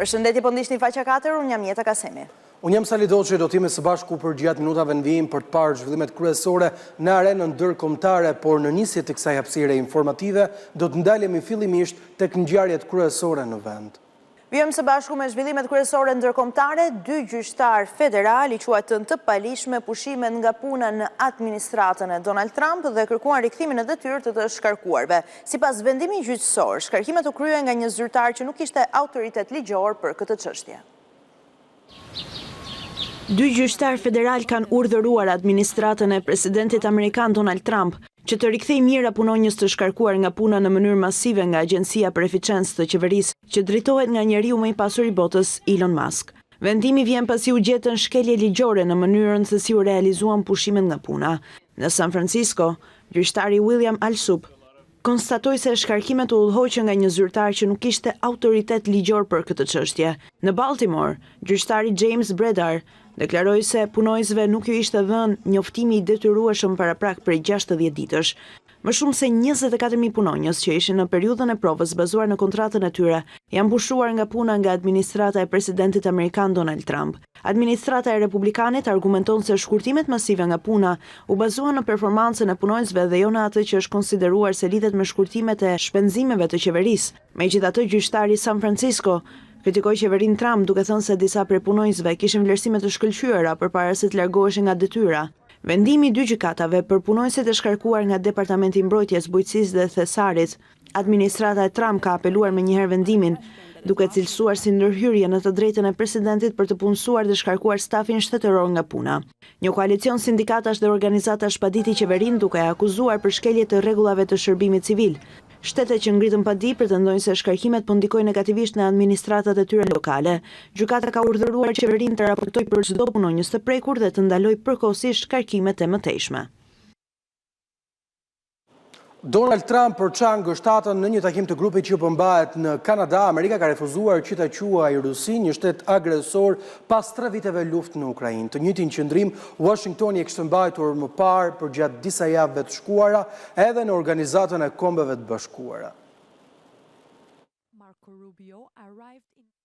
Përshëndetje, po ndiqni Faqja 4, unë jam Jeta Kasemi. Unë jam Sali Doçi, do të jemi së bashku përgjatë minutave në vijim për të parë zhvillimet kryesore në arenën ndërkombëtare, por në nisje të kësaj hapësire informative do të ndalemi fillimisht tek ngjarjet kryesore në vend. Vijojmë së bashku me zhvillimet kryesore ndërkombëtare, dy gjyqtarë federalë i quajtën të paligjshme pushimet nga puna në administratën e Donald Trump dhe kërkuan rikthimin në detyrë të të shkarkuarve. Sipas vendimit gjyqësor, shkarkimet u kryen nga një zyrtar që nuk kishte autoritet ligjor për këtë çështje. Dy gjyqtarë federalë kanë urdhëruar administratën e presidentit amerikan Donald Trump që të rikthejë mijëra punonjës të shkarkuar nga puna në mënyrë masive nga Agjencia për Eficiencë të Qeverisë, që drejtohet nga njeriu më i pasur i botës, Elon Musk. Vendimi vjen pasi u gjetën shkelje ligjore në mënyrën se si u realizuan pushimet nga puna. Në San Francisco, gjyqtari William Alsup konstatoi se shkarkimet u udhëhoqën nga një zyrtar që nuk kishte autoritet ligjor për këtë çështje. Në Baltimore, gjyqtari James Bredar deklaroi se punonjësve nuk ju ishte dhënë njoftimi i detyrueshëm paraprak prej 60 ditësh. Më shumë se 24.000 punonjës që ishin në periudhën e provës bazuar në kontratën e tyre janë pushuar nga puna nga administrata e presidentit amerikan Donald Trump. Administrata e Republikanit argumenton se shkurtimet masive nga puna u bazuan në performancën e punonjësve dhe jo në atë që është konsideruar se lidhet me shkurtimet e shpenzimeve të qeverisë. Megjithatë, gjyqtari i San Francisco kritikoi qeverinë Trump duke thënë se disa prej punonjësve kishin vlerësime të shkëlqyera përpara se të largoheshin nga detyra. Vendimi i dy gjykatave për punonjësit e shkarkuar nga Departamenti i Mbrojtjes, Bujqësisë dhe Thesarit, administrata e Trump ka apeluar menjëherë vendimin, duke cilësuar si ndërhyrje në të drejtën e presidentit për të punësuar dhe shkarkuar stafin shtetëror nga puna. Një koalicion sindikatash dhe organizatash paditi qeverinë duke e akuzuar për shkelje të rregullave të shërbimit civil. Shtetet që ngritën padi pretendojnë se shkarkimet po ndikojnë negativisht në administratat e tyre lokale. Gjykata ka urdhëruar qeverinë të raportojë për çdo punonjës të prekur dhe të ndalojë përkohësisht shkarkimet e mëtejshme. Donald Trump përçan G7-ën në një takim të grupit që po mbahet në Kanada. Amerika ka refuzuar që ta quajë Rusinë një shtet agresor pas tre viteve luftë në Ukrainë. Të njëjtin qëndrim Washingtoni e kishte mbajtur më parë përgjatë disa javëve të shkuara edhe në Organizatën e Kombeve të Bashkuara.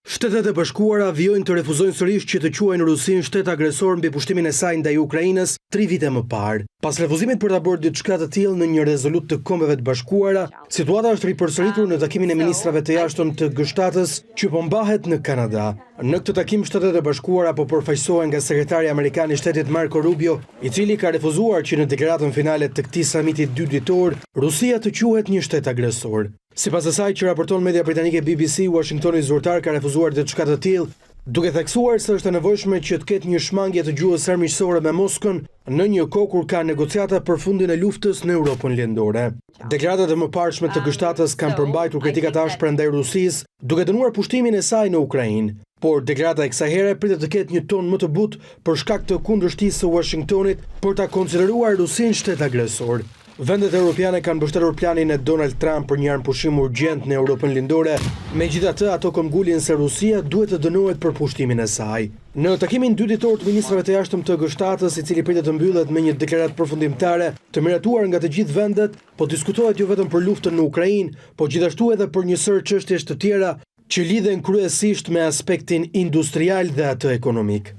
Shtetet e Bashkuara vijojnë të refuzojnë sërish që të quajnë Rusinë shtet agresor mbi pushtimin e saj ndaj Ukrainës tri vite më parë. Pas refuzimit për ta bërë diçka të tillë në një rezolutë të Kombeve të Bashkuara, situata është ripërsëritur në takimin e ministrave të jashtëm të G7-ës që po mbahet në Kanada. Në këtë takim Shtetet e Bashkuara po përfaqësohen nga sekretari amerikan i shtetit Marco Rubio, i cili ka refuzuar që në deklaratën finale të këtij samiti dy-ditor, Rusia të quhet një shtet agresor. Sipas asaj që raporton media britanike BBC, Washingtoni zyrtar ka refuzuar diçka të tillë, duke theksuar se është e nevojshme që të ketë një shmangie të gjuhës armiqësore me Moskën në një kohë kur ka negociata për fundin e luftës në Europën Lindore. Deklaratat e mëparshme të G7-ës kanë përmbajtur kritika të ashpra ndaj Rusisë, duke dënuar pushtimin e saj në Ukrainë. Por deklarata e kësaj here pritet të ketë një ton më të butë për shkak të kundërshtisë së Washingtonit për ta konsideruar Rusinë shtet agresor. Vendet europiane kanë mbështetur planin e Donald Trump për një armëpushim urgjent në Europën Lindore, megjithatë ato këmbgulin se Rusia duhet të dënohet për pushtimin e saj. Në takimin dy-ditor të ministrave të jashtëm të G7-ës, i cili pritet të mbyllet me një deklaratë përfundimtare të miratuar nga të gjithë vendet, po diskutohet jo vetëm për luftën në Ukrainë, po gjithashtu edhe për një sërë çështjesh të tjera që lidhen kryesisht me aspektin industrial dhe atë ekonomik.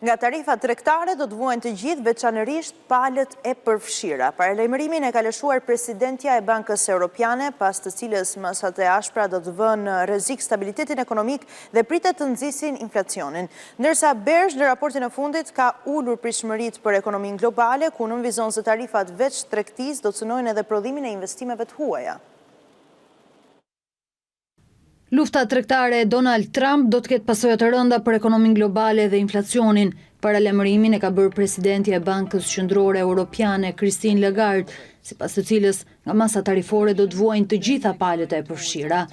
Nga tarifat tregtare do të vuajnë të gjithë, veçanërisht palët e përfshira. Paralajmërimin e ka lëshuar presidentja e Bankës Europiane, pas të cilës masat e ashpra do të vënë në rrezik stabilitetin ekonomik dhe pritet të nxisin inflacionin. Ndërsa BERZH në raportin e fundit ka ulur pritshmëritë për ekonominë globale, ku nënvizon se tarifat veç tregtisë do të cënojnë edhe prodhimin e investimeve të huaja. Lufta tregtare e Donald Trump do të ketë pasoja të rënda për ekonominë globale dhe inflacionin. Paralajmërimin e ka bërë presidentja e Bankës Qendrore Europiane, Christine Lagarde, sipas të cilës nga masa tarifore do të vuajnë të gjitha palët e përfshira.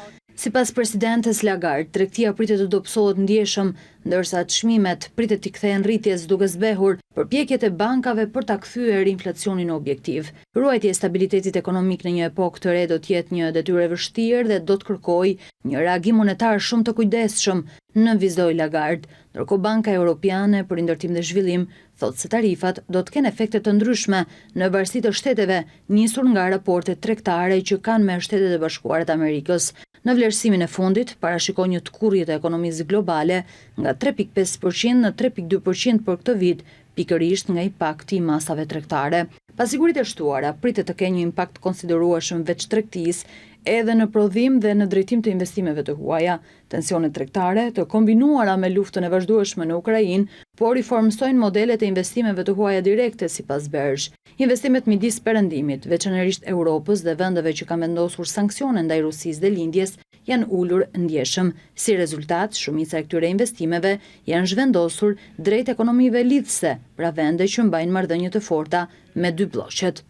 Sipas presidentes Lagarde, tregtia pritet të dobësohet ndjeshëm, ndërsa çmimet pritet t'i kthehen rritjes duke zbehur përpjekjet e bankave për ta kthyer inflacionin në objektiv. Ruajtja e stabilitetit ekonomik në një epokë të re do të jetë një detyrë e vështirë dhe do të kërkojë një reagim monetar shumë të kujdesshëm, nënvizoi Lagarde. Ndërkohë Banka Europiane për Rindërtim dhe Zhvillim thotë se tarifat do të kenë efekte të ndryshme në varësi të shteteve, nisur nga raportet tregtare që kanë me Shtetet e Bashkuara të Amerikës. Në vlerësimin e fundit, parashikon një tkurrje të ekonomisë globale nga 3,5% në 3,2% për këtë vit, pikërisht nga impakti i masave tregtare. Pasiguritë e shtuara pritet të kenë një impakt të konsiderueshëm veç tregtisë edhe në prodhim dhe në drejtim të investimeve të huaja. Tensionet tregtare, të kombinuara me luftën e vazhdueshme në Ukrainë, po riformësojnë modelet e investimeve të huaja direkte, sipas BERZH. Investimet midis Perëndimit, veçanërisht Europës dhe vendeve që kanë vendosur sanksione ndaj Rusisë dhe Lindjes, janë ulur ndjeshëm. Si rezultat, shumica e këtyre investimeve janë zhvendosur drejt ekonomive lidhëse, pra vende që mbajnë marrëdhënie të forta me dy blloqet.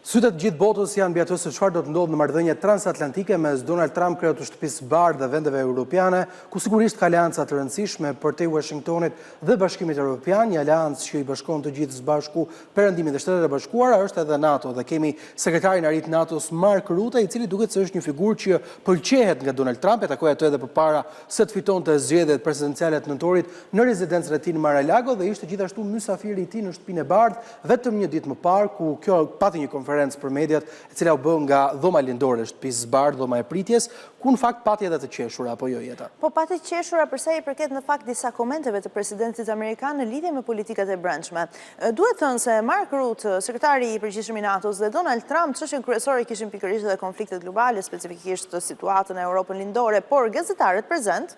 Sytë e të gjithë botës janë mbi atë se çfarë do të ndodhë në marrëdhëniet transatlantike mes Donald Trump, kreut të Shtëpisë së Bardhë dhe vendeve europiane, ku sigurisht ka aleanca të rëndësishme përtej Washingtonit dhe Bashkimit Europian, një aleancë që i bashkon të gjithë së bashku Perëndimin dhe Shtetet e Bashkuara është edhe NATO dhe kemi sekretarin e ri të NATO-s Mark Rutte, i cili duket se është një figurë që pëlqehet nga Donald Trump, e takoi atë edhe përpara se të fitonte zgjedhjet presidenciale të nëntorit në rezidencën e tij në Mar-a-Lago dhe ishte gjithashtu mysafiri i tij në Shtëpinë e Bardhë Vetëm një ditë më parë, ku kjo pati një konferencë për mediat, e cila u bë nga dhoma lindore e Shtëpisë së Bardhë, dhoma e pritjes, ku në fakt pati edhe të qeshura, apo jo Jeta? Po pati të qeshura për sa i përket në fakt disa komenteve të presidentit amerikan në lidhje me politikat e brendshme. Duhet thënë se Mark Rutte, sekretari i përgjithshëm i NATO-s dhe Donald Trump çështjen kryesore kishin pikërisht edhe konfliktet globale, specifikisht situatën në Europën Lindore, por gazetarët prezent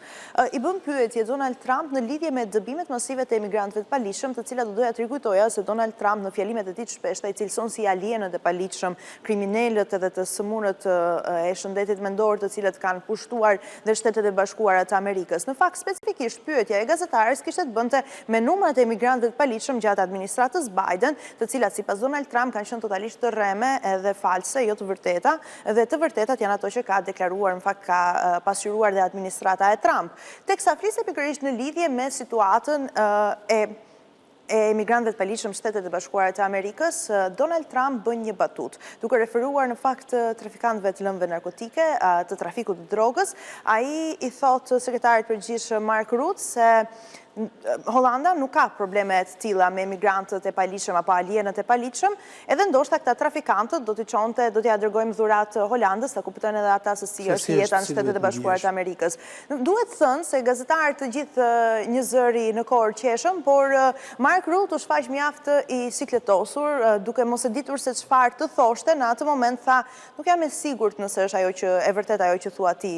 I bënë pyetje Donald Trump në lidhje me dëbimet masive të emigrantëve të paligjshëm, të cilat do doja të rikujtoja se Donald Trump në fjalimet e tij të shpeshta i cilëson si alienët e paligjshëm, kriminelët edhe të sëmurët e shëndetit mendor të cilët kanë pushtuar dhe Shtetet e Bashkuara të Amerikës. Në fakt, specifikisht pyetja e gazetares kishte të bënte me numrat e emigrantëve të paligjshëm gjatë administratës Biden, të cilat sipas Donald Trump kanë qenë totalisht të rreme edhe false, jo të vërteta, Dhe të vërtetat janë ato që ka deklaruar, në fakt ka pasqyruar dhe administrata e Trump. Teksa fliste pikërisht në lidhje me situatën e e emigrantëve të paligjshëm në Shtetet e Bashkuara të Amerikës, Donald Trump bën një batutë, duke referuar në fakt trafikantëve të lëndëve narkotike, të trafikut të drogës, ai i thotë sekretarit të përgjithshëm Mark Rutte se Holanda nuk ka probleme të tilla me emigrantët e paligjshëm apo alienët e paligjshëm, edhe ndoshta këta trafikantët do t'i çonte, do t'ia dërgojmë dhuratë Holandës, ta kuptojnë edhe ata se si është jeta në Shtetet e Bashkuara të Amerikës. Duhet thënë se gazetarët të gjithë një zëri në kor qeshën, por Mark Rutte u shfaq mjaft i sikletosur, duke mos e ditur se çfarë të thoshte, në atë moment tha Nuk jam e sigurt nëse është ajo që e vërtetë ajo që thua ti,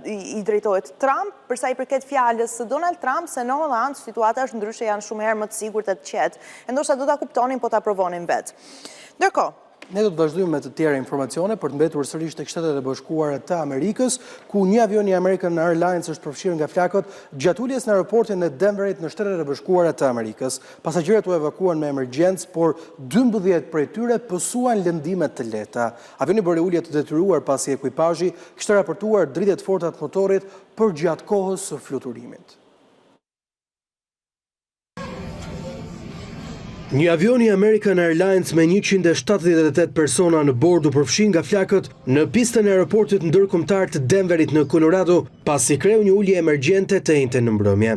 i drejtohet Trump, për sa i përket fjalës së Donald Trump se në Holandë situata është ndryshe, janë shumë herë më të sigurt e të qetë. E ndoshta do ta kuptonin po ta provonin vetë. Ndërkohë, Ne do të vazhdojmë me të tjera informacione për të mbetur sërish tek Shtetet e Bashkuara të Amerikës, ku një avion i American Airlines është përfshirë nga flakët gjatë uljes në aeroportin e Denverit në Shtetet e Bashkuara të Amerikës. Pasagjerët u evakuuan me emergjencë, por 12 prej tyre pësuan lëndime të lehta. Avioni bëri ulje të detyruar pasi ekuipazhi kishte raportuar dridhje të forta të motorit përgjatë kohës së fluturimit. Një avion i American Airlines me 178 persona në bord u përfshi nga flakët në pistën e aeroportit ndërkombëtar të Denverit në Colorado, pasi kreu një ulje emergjente të enjten në mbrëmje.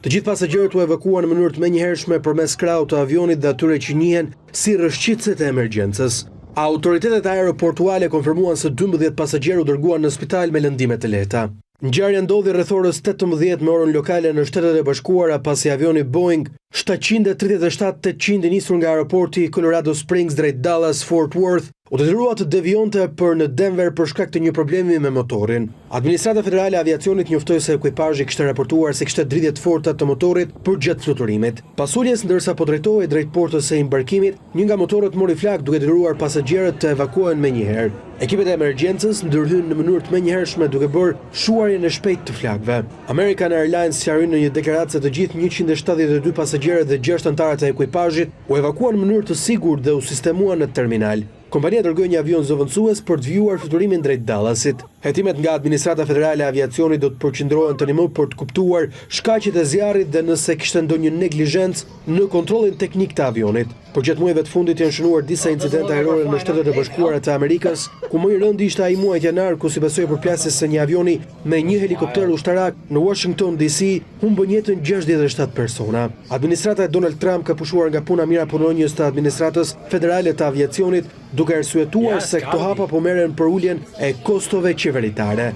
Të gjithë pasagjerët u evakuuan në mënyrë të menjëhershme përmes krahut të avionit dhe atyre që njihen si rrëshqitëset e emergjencës. Autoritetet aeroportuale konfirmuan se 12 pasagjerë u dërguan në spital me lëndime të lehta. Ngjarja ndodhi rreth orës 18 me orën lokale në Shtetet e Bashkuara pasi avioni Boeing 737-800 i nisur nga aeroporti i Colorado Springs drejt Dallas Fort Worth U detyrua të devijonte për në Denver për shkak të një problemi me motorin. Administrata Federale e Aviacionit njoftoi se ekuipazhi kishte raportuar se kishte dridhje të forta të motorit përgjatë fluturimit. Pas uljes, ndërsa po drejtohej drejt portës së imbarkimit, një nga motorët mori flakë duke detyruar pasagjerët të evakuohen menjëherë. Ekipet e emergjencës ndërhynë në mënyrë të menjëhershme duke bërë shuarjen e shpejtë të flakëve. American Airlines sqaroi në një deklaratë se të gjithë 172 pasagjerët dhe 6 anëtarët e ekuipazhit U evakuuan në mënyrë të sigurt dhe u sistemuan në terminal. Kompania dërgoi një avion zëvendësues për të vijuar fluturimin drejt Dallasit. Hetimet nga Administrata Federale e Aviacionit do të përqendrohen tani më për të kuptuar shkaqet e zjarrit dhe nëse kishte ndonjë neglizhencë në kontrollin teknik të avionit. Përgjatë muajve të fundit janë shënuar disa incidente ajrore në Shtetet e Bashkuara të Amerikës, ku më i rëndi ishte ai i muajit janar, ku si pasojë e përplasjes së një avioni me një helikopter ushtarak në Washington DC, humbën jetën 67 persona. Administrata e Donald Trump ka pushuar nga puna mijëra punonjës të Administratës Federale të Aviacionit, duke arsyetuar se këto hapa po merren për uljen e kostove qeveritare.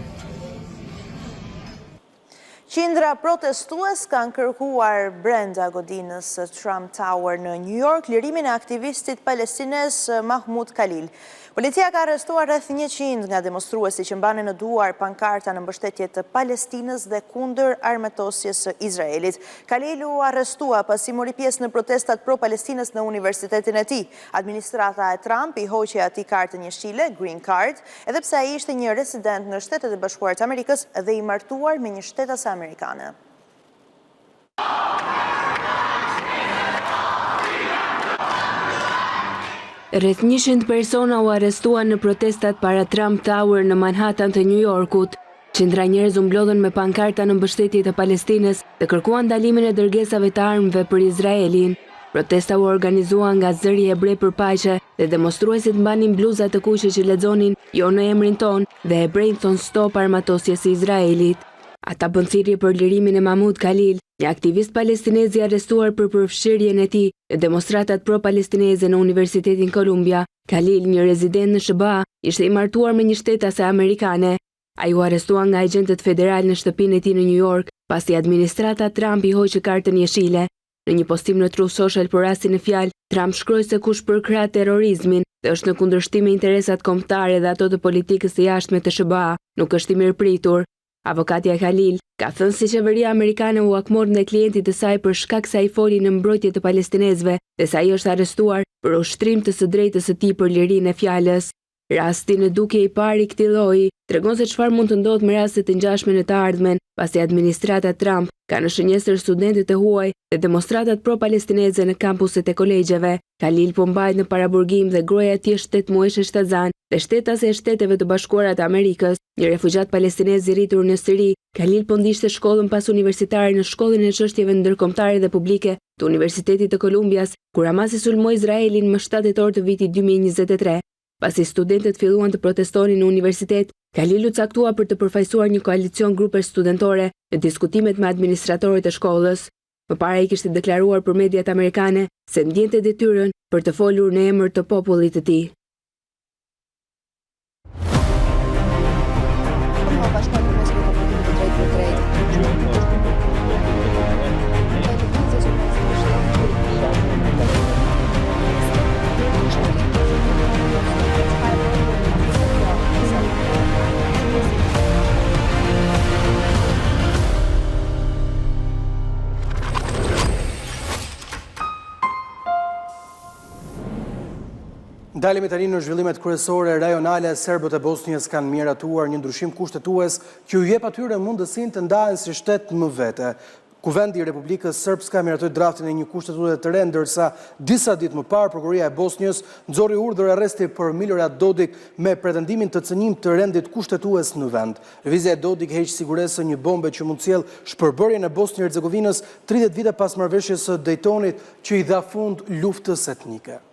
Qindra protestues kanë kërkuar brenda godinës së Trump Tower në New York lirimin e aktivistit palestinez Mahmoud Khalil. Policia ka arrestuar rreth 100 nga demonstruesit që mbanin në duar pankarta në mbështetje të Palestinës dhe kundër armatosjes së Izraelit. Khalil u arrestua pasi mori pjesë në protestat pro-Palestinës në universitetin e tij. Administrata e Trump i hoqi atij kartën jeshile, green card, edhe pse ai ishte një rezident në Shtetet e Bashkuara të Amerikës dhe i martuar me një shtetase amerikane. Rreth 100 persona u arrestuan në protestat para Trump Tower në Manhattan të New Yorkut. Qindra njerëz u mblodhën me pankarta në mbështetje të Palestinës dhe kërkuan ndalimin e dërgesave të armëve për Izraelin. Protesta u organizua nga Zëri Hebre për Paqe dhe demonstruesit mbanin bluza të kuqe që lexonin Jo në emrin tonë dhe Hebrenjtë thonë stop armatosjes së Izraelit. Ata bënë thirrje për lirimin e Mahmoud Khalil, një aktivist palestinez i arrestuar për përfshirjen e tij në demonstratat pro-palestineze në Universitetin Columbia. Khalil, një rezident në SHBA, ishte i martuar me një shtetase amerikane. Ai u arrestua nga agjentët federalë në shtëpinë e tij në New York, pasi administrata Trump i hoqi kartën jeshile. Në një postim në Truth Social për rastin në fjalë, Trump shkroi se kush përkrah terrorizmin dhe është në kundërshtim me interesat kombëtare dhe ato të politikës së jashtme të SHBA, nuk është i mirëpritur. Avokatja e Khalil ka thënë se qeveria amerikane u hakmor ndaj klientit të saj për shkak se ai foli në mbrojtje të palestinezëve dhe se ai është arrestuar për ushtrim të së drejtës së tij për lirinë e fjalës. Rasti në dukje i parë i këtij lloji tregon se çfarë mund të ndodhë me raste të ngjashme në të ardhmen, pasi administrata Trump ka në shënjestër studentët e huaj dhe demonstratat pro-palestineze në kampuset e kolegjeve. Khalil po mbahet në paraburgim dhe gruaja e tij është 8 muajshe shtatzënë dhe shtetase e Shteteve të Bashkuara të Amerikës. Një refugjat palestinez i rritur në Siri, Khalil po ndiqte shkollën pasuniversitare në Shkollën e Çështjeve Ndërkombëtare dhe Publike të Universitetit të Kolumbias, kur Hamasi sulmoi Izraelin më 7 tetor të vitit 2023. Pasi studentët filluan të protestonin në universitet, Khalil u caktua për të përfaqësuar një koalicion grupesh studentore në diskutimet me administratorët e shkollës. Më parë ai kishte deklaruar për mediat amerikane se ndjente detyrën për të folur në emër të popullit të tij. Ndalemi tani në zhvillimet kryesore rajonale, serbët e Bosnjës kanë miratuar një ndryshim kushtetues që u jep atyre mundësinë të ndahen si shtet më vete. Kuvendi i Republikës Srpska miratoi draftin e një kushtetute të re, ndërsa disa ditë më parë Prokuroria e Bosnjës nxori urdhër arresti për Milorad Dodik me pretendimin të cënim të rendit kushtetues në vend. Lëvizja e Dodik heq siguresën një bombe që mund të sjellë shpërbërjen e Bosnjë-Hercegovinës 30 vite pas marrëveshjes së Dejtonit që i dha fund luftës etnike.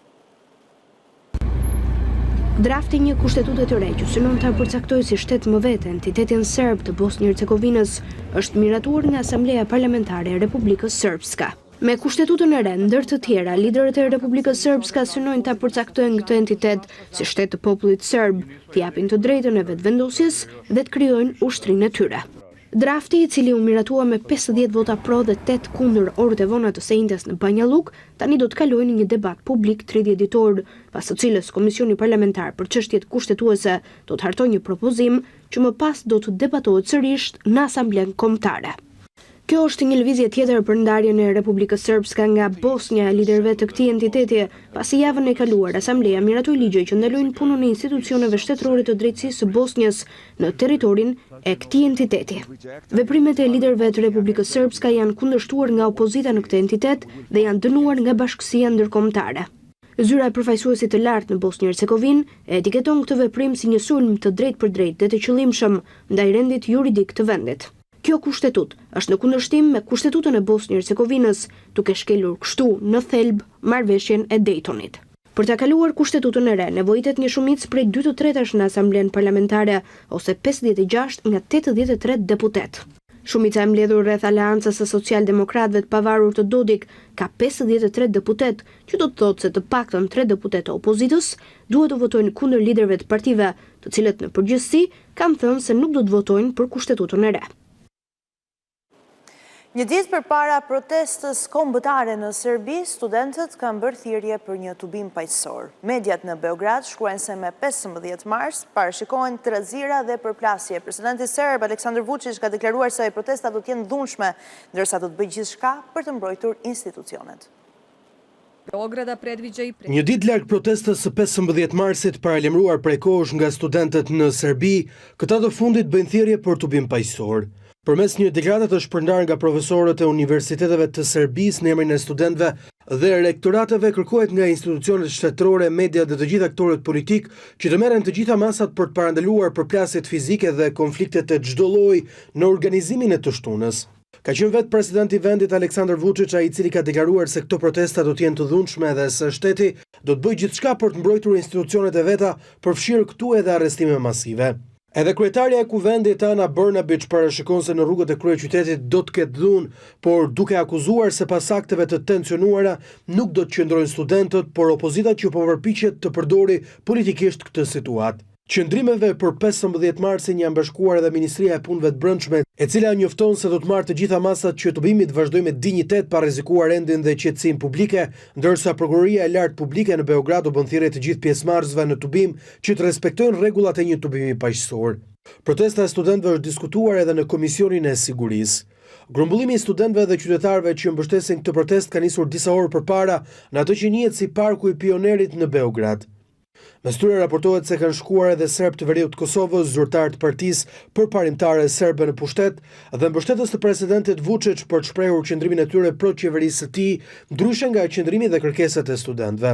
Drafti i një kushtetute të re që synon ta përcaktojë si shtet më vete entitetin serb të Bosnjë-Hercegovinës është miratuar nga Asambleja Parlamentare e Republikës Srpska. Me kushtetutën e re, ndër të tjera, liderët e Republikës Srpska synojnë ta përcaktojnë këtë entitet si shtet të popullit serb, t'i japin të drejtën e vetëvendosjes dhe të krijojnë ushtrinë e tyre. Drafti, i cili u miratua me 50 vota pro dhe 8 kundër orët e vona të së enjtes në Banja Llukë, tani do të kalojë në një debat publik 30 ditor, pas së cilës Komisioni Parlamentar për Çështjet Kushtetuese do të hartojë një propozim që më pas do të debatohet sërish në Asamblenë Kombëtare. Kjo është një lëvizje tjetër për ndarjen e Republikës Srpska nga Bosnja e liderëve të këtij entiteti, pasi javën e kaluar Asambleja miratoi ligje që ndalojnë punën e institucioneve shtetërore të drejtësisë së Bosnjës në territorin e këtij entiteti. Veprimet e liderëve të Republikës Srpska janë kundërshtuar nga opozita në këtë entitet dhe janë dënuar nga bashkësia ndërkombëtare. Zyra e përfaqësuesit të lartë në Bosnjë Hercegovinë e etiketon këtë veprim si një sulm të drejtpërdrejtë dhe të qëllimshëm ndaj rendit juridik të vendit. Kjo kushtetutë është në kundërshtim me Kushtetutën e Bosnjë-Hercegovinës, duke shkelur kështu në thelb Marrëveshjen e Dejtonit. Për ta kaluar Kushtetutën e re, nevojitet një shumicë prej dy të tretash në Asamblenë Parlamentare, ose 56 nga 83 deputetë. Shumica e mbledhur rreth Aleancës së Socialdemokratëve të Pavarur të Dodik ka 53 deputetë, që do të thotë se të paktën tre deputetë të opozitës duhet të votojnë kundër liderëve të partive, të cilët në përgjithësi kanë thënë se nuk do të votojnë për Kushtetutën e re. Një ditë përpara protestës kombëtare në Serbi, studentët kanë bërë thirrje për një tubim paqësor. Mediat në Beograd shkruajnë se me 15 mars parashikohen trazira dhe përplasje. Presidenti serb Aleksandar Vuçiq ka deklaruar se protestat do të jenë të dhunshme, ndërsa do të bëjë gjithçka për të mbrojtur institucionet. Një ditë larg protestës së 15 marsit paralajmëruar prej kohësh nga studentët në Serbi, këta të fundit bëjnë thirrje për tubim paqësor. Përmes një deklarate të shpërndarë nga profesorët e universiteteve të Serbisë në emrin e studentëve dhe rektorateve kërkohet nga institucionet shtetërore, mediat dhe të gjithë aktorët politikë që të merren të gjitha masat për të parandaluar përplasjet fizike dhe konfliktet e çdo lloji në organizimin e të shtunës. Ka qenë vetë presidenti i vendit Aleksandar Vuçiç ai i cili ka deklaruar se këto protesta do të jenë të dhunshme dhe se shteti do të bëjë gjithçka për të mbrojtur institucionet e veta, përfshirë këtu edhe arrestime masive. Edhe kryetarja e Kuvendit Ana Bërnabiç parashikon se në rrugët e kryeqytetit do të ketë dhunë, por duke akuzuar se pas akteve të tensionuara nuk do të qëndrojnë studentët, por opozita që po përpiqet të përdori politikisht këtë situatë. Qëndrimeve për 15 marsin janë bashkuar edhe Ministria e Punëve të Brendshme, e cila njofton se do të marrë të gjitha masat që tubimi të vazhdojë me dinjitet pa rrezikuar rendin dhe qetësinë publike, ndërsa Prokuroria e Lartë Publike në Beograd u bën thirrje të gjithë pjesëmarrësve në tubim që të respektojnë rregullat e një tubimi paqësor. Protesta e studentëve është diskutuar edhe në Komisionin e Sigurisë. Grumbullimi i studentëve dhe qytetarëve që mbështesin këtë protestë ka nisur disa orë përpara në atë që njihet si Parku i Pionerit në Beograd. Mes tyre raportohet se kanë shkuar edhe serbë të veriut të Kosovës, zyrtarë të Partisë Përparimtare Serbe në pushtet dhe mbështetës të presidentit Vuçiç për të shprehur qëndrimin e tyre pro qeverisë së tij, ndryshe nga qëndrimi dhe kërkesat e studentëve.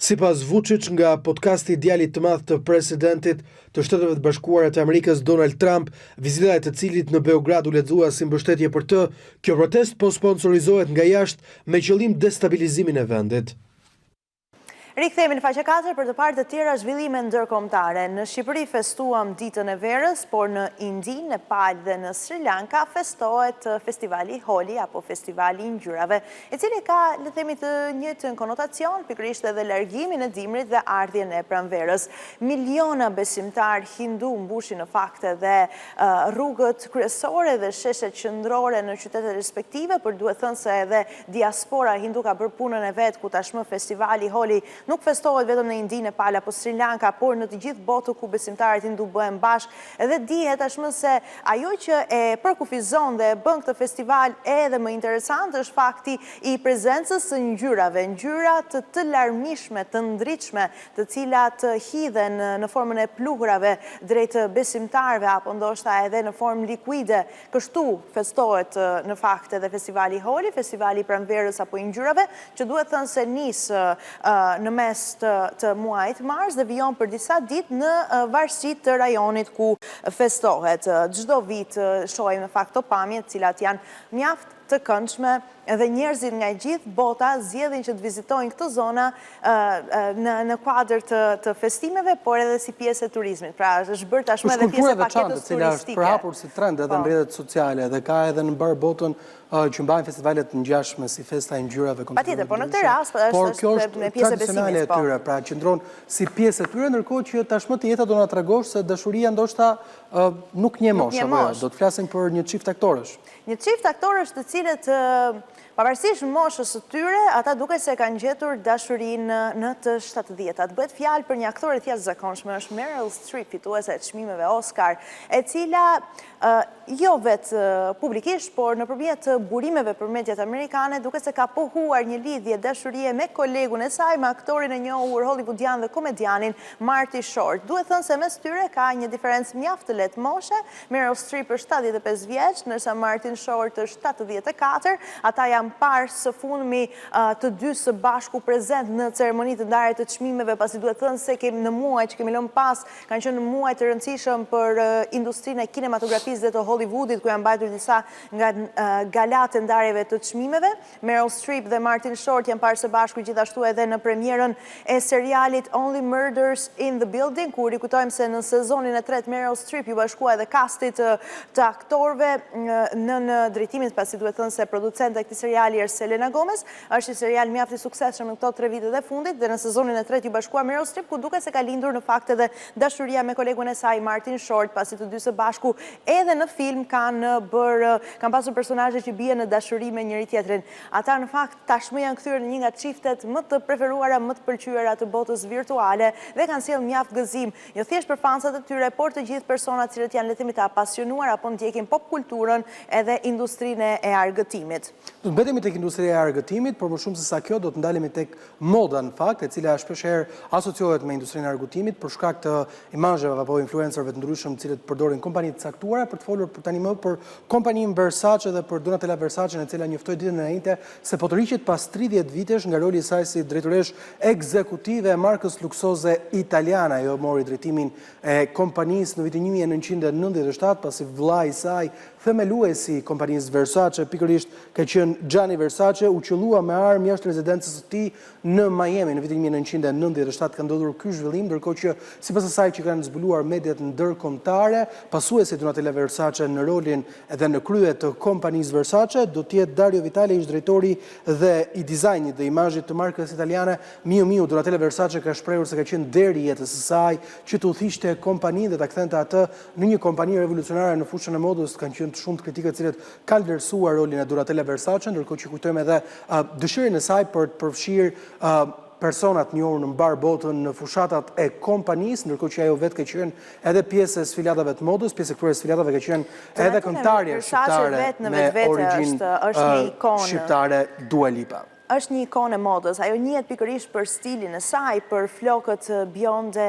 Sipas Vuçiç nga podcasti i djalit të madh të presidentit të Shteteve të Bashkuara të Amerikës Donald Trump, vizita e të cilit në Beograd u lexua si mbështetje për të, kjo protestë po sponsorizohet nga jashtë me qëllim destabilizimin e vendit. Rikthehemi në faqe 4 për të parë të tjera zhvillime ndërkombëtare. Në Shqipëri festuam ditën e verës, por në Indi, Nepal dhe në Sri Lanka festohet festivali Holi apo festivali i ngjyrave, i cili ka, le të themi, të njëjtën konotacion, pikërisht edhe largimin e dimrit dhe ardhjen e pranverës. Miliona besimtarë hindu mbushin në fakt edhe rrugët kryesore dhe sheshet qendrore në qytetet respektive, por duhet thënë se edhe Diaspora hindu ka bërë punën e vet, ku tashmë festivali Holi nuk festohet vetëm në Indi, Nepal apo Sri Lanka, por në të gjithë botën ku besimtarët hindu bëhen bashkë dhe dihet tashmë se ajo që e përkufizon dhe e bën këtë festival edhe më interesant është fakti i prezencës së ngjyrave, ngjyra të të larmishme, të ndritshme, të cilat hidhen në formën e pluhrave drejt besimtarëve apo ndoshta edhe në formë likuide Kështu festohet në fakt edhe festivali Holi, festivali i pranverës apo i ngjyrave, që duhet thënë se nis në mes të muajit mars dhe vijon për disa ditë në varësi të rajonit ku festohet. Çdo vit shohim në fakt këto pamje, të cilat janë mjaft të këndshme dhe njerëzit nga e gjithë bota zgjedhin që të vizitojnë këto zona në në kuadër të të festimeve, por edhe si pjesë e turizmit. Pra, është bërë tashmë edhe pjesë e paketës turistike. Është është përhapur si trend edhe në po. rrjetet sociale dhe ka edhe në mbarë botën që mbajnë festivale të ngjashme si festa e ngjyrave Patjetër, po në këtë rast është por kjo është me pjesë e besimit, e po. tyre, pra qëndron si pjesë e tyre, ndërkohë që tashmë ti Jeta do na tregosh se dashuria ndoshta nuk njeh moshë, apo jo, do të flasim për një çift aktorësh. Një çift aktorësh të cilët pavarësisht moshës së tyre, ata duket se kanë gjetur dashurinë në të shtatëdhjetat. Bëhet fjalë për një aktore të jashtëzakonshme, është Meryl Streep, fituese e çmimeve Oscar, e cila jo vetë publikisht, por nëpërmjet burimeve për mediat amerikane, duket se ka pohuar një lidhje dashurie me kolegun e saj, me aktorin e njohur hollywoodian dhe komedianin Marty Short. Duhet thënë se mes tyre ka një diferencë mjaft të lehtë moshe, Meryl Streep është 75 vjeç, ndërsa Martin Short është 74. 2024. Ata janë parë së fundmi të dy së bashku prezent në ceremoni të ndarjes të çmimeve, pasi duhet thënë se kemi në muaj që kemi lënë pas, kanë qenë muaj të rëndësishëm për industrinë e kinematografisë dhe të Hollywoodit, ku janë mbajtur disa nga galat e ndarjeve të çmimeve. Meryl Streep dhe Martin Short janë parë së bashku gjithashtu edhe në premierën e serialit Only Murders in the Building, ku rikujtojmë se në sezonin e tretë Meryl Streep iu bashkua edhe kastit të aktorëve nën drejtimin, pasi duhet thënë se producente e këtij seriali është Selena Gomez, është një serial mjaft i suksesshëm në këto tre vitet e fundit dhe në sezonin e tretë iu bashkua Meryl Streep, ku duket se ka lindur në fakt edhe dashuria me kolegun e saj Martin Short, pasi të dy së bashku edhe në film kanë bërë, kanë pasur personazhe që bien në dashuri me njëri-tjetrin. Ata në fakt tashmë janë kthyer në një nga çiftet më të preferuara, më të pëlqyera të botës virtuale dhe kanë sjellë mjaft gëzim, jo thjesht për fansat e tyre, por të gjithë personat të cilët janë le të themi të apasionuar apo ndjekin pop kulturën edhe industrinë e argëtimit. Do të mbetemi tek industria e argëtimit, por më shumë se sa kjo do të ndalemi tek moda në fakt, e cila shpeshherë asociohet me industrinë e argëtimit për shkak të imazheve apo influencerëve të ndryshëm të cilët përdorin kompani të caktuara për të folur për tani më për kompaninë Versace dhe për Donatella Versace e cila njoftoi ditën e enjte se po tërhiqet pas 30 vitesh nga roli i saj si drejtoreshë ekzekutive e markës luksoze italiane. Ajo mori drejtimin e kompanisë në vitin 1997 pasi vëllai i saj Themeluesi i kompanisë Versace, pikërisht ka qenë Gianni Versace, u qëllua me armë jashtë rezidencës së tij në Miami në vitin 1997 ka ndodhur ky zhvillim, ndërkohë që sipas asaj që kanë zbuluar mediat ndërkombëtare, pasuesi i Donatella Versace në rolin dhe në krye të kompanisë Versace do të jetë Dario Vitale, ish-drejtori dhe i dizajnit dhe imazhit të markës italiane Miu Miu. Donatella Versace ka shprehur se ka qenë nder i jetës së saj që të udhëhiqte kompaninë dhe ta kthente atë Në një kompani revolucionare në fushën e modës kanë qenë të shumtë kritikët të cilët kanë vlerësuar rolin e Donatella Versace, ndërkohë që kujtojmë edhe dëshirën e saj për të përfshirë persona të njohur në mbarë botën në fushatat e kompanisë, ndërkohë që ajo vetë ka qenë edhe pjesë e sfilatave të modës, pjesë e këtyre sfilatave ka qenë edhe këngëtarja shqiptare me origjinë shqiptare Dua Lipa. Është një ikonë e modës. Ajo njihet pikërisht për stilin e saj, për flokët bjonde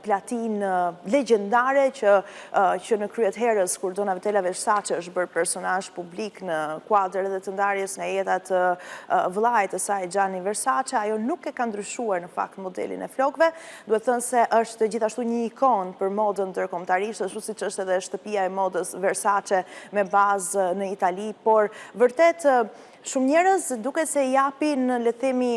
platinë legjendare që që në krye të herës kur Donatella Versace është bërë personazh publik në kuadër edhe të ndarjes nga jeta të vëllait të saj Gianni Versace, ajo nuk e ka ndryshuar në fakt modelin e flokëve. Duhet thënë se është gjithashtu një ikonë për modën ndërkombëtarisht, ashtu siç është edhe shtëpia e modës Versace me bazë në Itali, por vërtet Shumë njerëz duket se i japin, le të themi,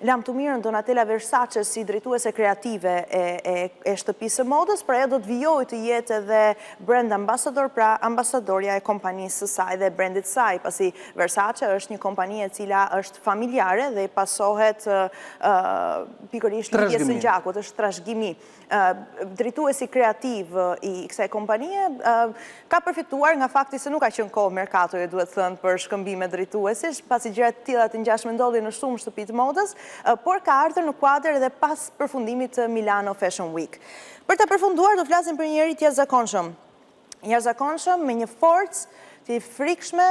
lamtumirën Donatella Versace si drejtuese kreative e, e, e shtëpisë së modës, por ajo do të vijojë të jetë edhe brand ambassador, pra ambasadorja e kompanisë së saj dhe brandit të saj, pasi Versace është një kompani e cila është familjare dhe i pasohet pikërisht lidhjes së gjakut, është trashëgimi. Drejtuesi kreativ i kësaj kompanie ka përfituar nga fakti se nuk ka qenë kohë merkatoje, duhet thënë, për shkëmbime drejtuesish, pasi gjëra të tilla të ngjashme ndodhin në shumë shtëpi të modës, por ka ardhur në kuadër edhe pas përfundimit të Milano Fashion Week. Për ta përfunduar, do flasim për një njeri të jashtëzakonshëm. Jashtëzakonshëm me një forcë të frikshme,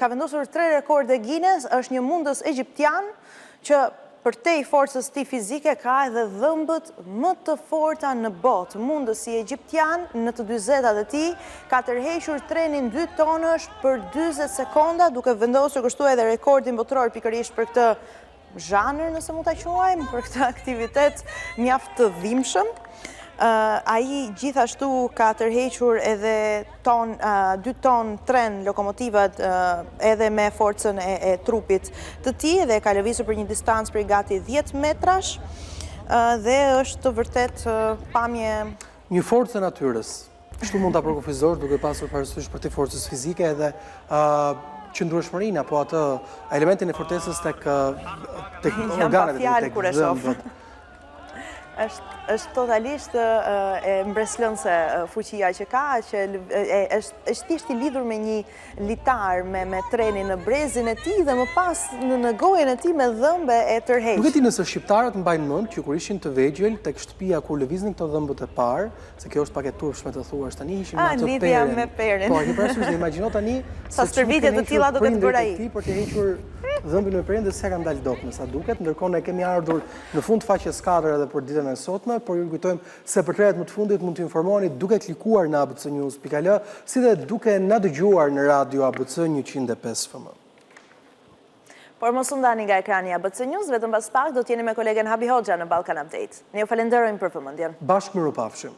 ka vendosur tre rekorde Guinness, është një mundës egjiptian që përtej forcës tij fizike ka edhe dhëmbët më të forta në botë. Mundësi egjiptian në të dyzetat e tij ka tërhequr trenin 2 tonësh për 40 sekonda, duke vendosur kështu edhe rekordin botëror pikërisht për këtë zhanër, nëse mund ta quajmë, për këtë aktivitet mjaft të dhimbshëm. Ai gjithashtu ka tërhequr edhe ton, 2 ton tren lokomotivat edhe me forcën e, e trupit të tij dhe ka lëvizur për një distancë prej gati 10 metrash dhe është vërtet pamje Një forcë e natyrës. Kështu mund ta përkufizosh duke pasur parasysh përtej forcës fizike edhe qëndrueshmërinë apo atë elementin e fortesës tek tek organet e tij, tek dhëmbët. Është është totalisht e mbresëlënëse fuqia që ka, që është është thjesht i lidhur me një litar me me trenin në brezin e tij dhe më pas në në gojën e tij me dhëmbë e tërheq. Nuk e di nëse shqiptarët mbajnë mend që kur ishin të vegjël tek shtëpia kur lëviznin këto dhëmbët e parë, Se kjo është pak e turpshme të thuash tani, ishim me atë perin. me perin. Po, e ke parasysh dhe imagjino tani sa stërvitje të tilla do ketë bërë ai. Ti për të hequr dhëmbin me perin dhe s'ia kanë dalë dot me sa duket, ndërkohë ne kemi ardhur në fund të faqes 4 edhe për ditën e sotme, por ju kujtojmë se për të rejat më të fundit mund të informoheni duke klikuar në abcnews.al, si dhe duke na dëgjuar në radio ABC 105 FM. Por mos u ndani nga ekrani i ABC News, vetëm pas pak do të jeni me kolegen Habi Hoxha në Balkan Update. Ne ju falenderojmë për vëmendjen. Bashkë mirupafshim.